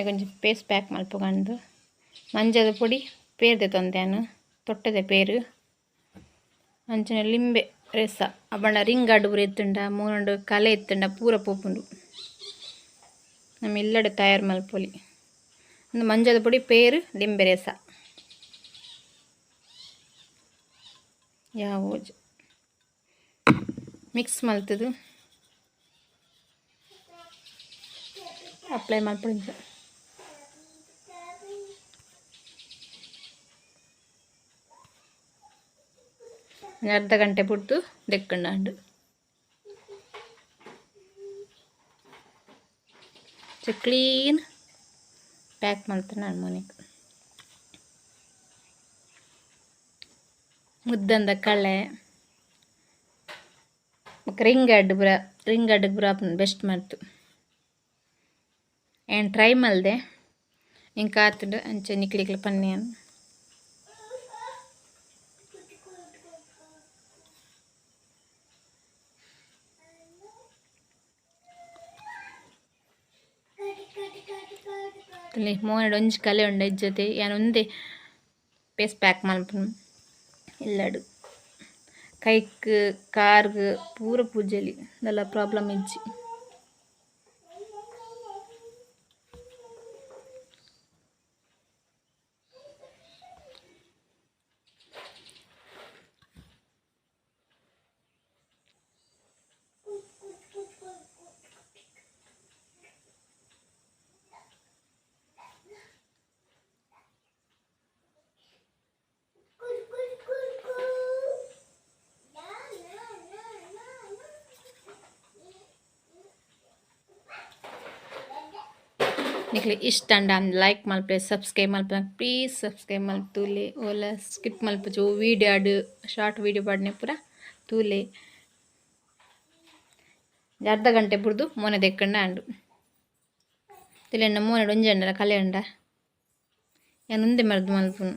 ಒಂಜಿ face pack ಮಲ್ಪುಗಂದು ಮಂಜದ ಪೊಡಿ ಪೇರ್ ದೆತೊಂದೆ ತೊಟ್ಟದ ಪೇರು ಅಂಚನೆ ಲಿಂಬೆ ರೆಸ ಅಪಂಡ ರಿಂಗ್ ಅಡ್ ಪೂರ ಇತ್ತುಂಡ ಮೂನಂಡು ಕಲೆ ಇತ್ತುಂಡ ಪೂರ ಪೋಪುಂಡು. ನಮ್ಮ ಇಲ್ಲಡೆ ತಯಾರು ಮಲ್ಪೊಲಿ. ಉಂದು ಮಂಜದ ಪೊಡಿ ಪೇರು ಲಿಂಬೆ ರೆಸ ಯಾವೋಜ್ ಮಿಕ್ಸ್ ಮಲ್ತದು ಅಪ್ಲೈ ಮಲ್ಪೊಡು. ಅರ್ಧ ಗಂಟೆ ಬುಡ್ದು ದೆಕ್ಕುಂಡಾಂಡ್. Clean pack ಮಲ್ತುಂಡ ಮೋನೆಗ್. ಮುದ್ದಂದ ಕಳೆ ಬೊಕ ರಿಂಗ್ ಅಡ್ ಪೂರ ರಿಂಗ್ ಅಡ್ ಪೂರ ಆಪುಂಡು ಬೆಸ್ಟ್ ಮಲ್ತು. ಏನ್ ಟ್ರೈ ಮಲ್ದೆ ಎಂಕ್ ಆತುಂಡು ಅಂಚ ನಿಕ್ಲೆಗ್ಲ ಪನ್ನೆ. ಮೋನೆಡ್ ಒಂಜಿ ಕಲೆ ಉಂಡು ಇಜ್ಜತೆ ಯಾನ್ ಒಂದೆ ಫೇಸ್ ಪ್ಯಾಕ್ ಮಲ್ಪುನು ಇಲ್ಲಡ್ ಕೈಕ್ ಕಾರ್ಗ್ ಪೂರ ಪೂಜೆಲಿ ದಾಲ ಪ್ರಾಬ್ಲಮ್ ಇಜ್ಜಿ. ನಿಕ್ಲೆ ಇಷ್ಟ ಅಂಡ ಲೈಕ್ ಮಲ್ಪಲೆ ಸಬ್ಸ್ಕ್ರೈಬ್ ಮಲ್ಪಲೆ ಪ್ಲೀಸ್ ಸಬ್ಸ್ಕ್ರೈಬ್ ಮಲ್ತುಲೆ ಓಲ ಸ್ಕಿಪ್ ಮಲ್ಪುಜು ವೀಡಿಯೋ ಆಡ್ ಶಾರ್ಟ್ ವೀಡಿಯೋ ಪಾಡ್ನೆ ಪೂರ ತೂಲೆ. ಅರ್ಧ ಗಂಟೆ ಬುಡ್ದು ಮೋನೆ ದೆಕ್ಕಂಡ ಅಂಡು ತಿಲೆಂಡ ಮೋನೆಡ್ ಒಂಜಿ ಅಂಡಲ ಕಲೆ ಉಂಡ ಯಾನ್ ಉಂದೆ ಮರ್ದ್ ಮಲ್ಪುನು.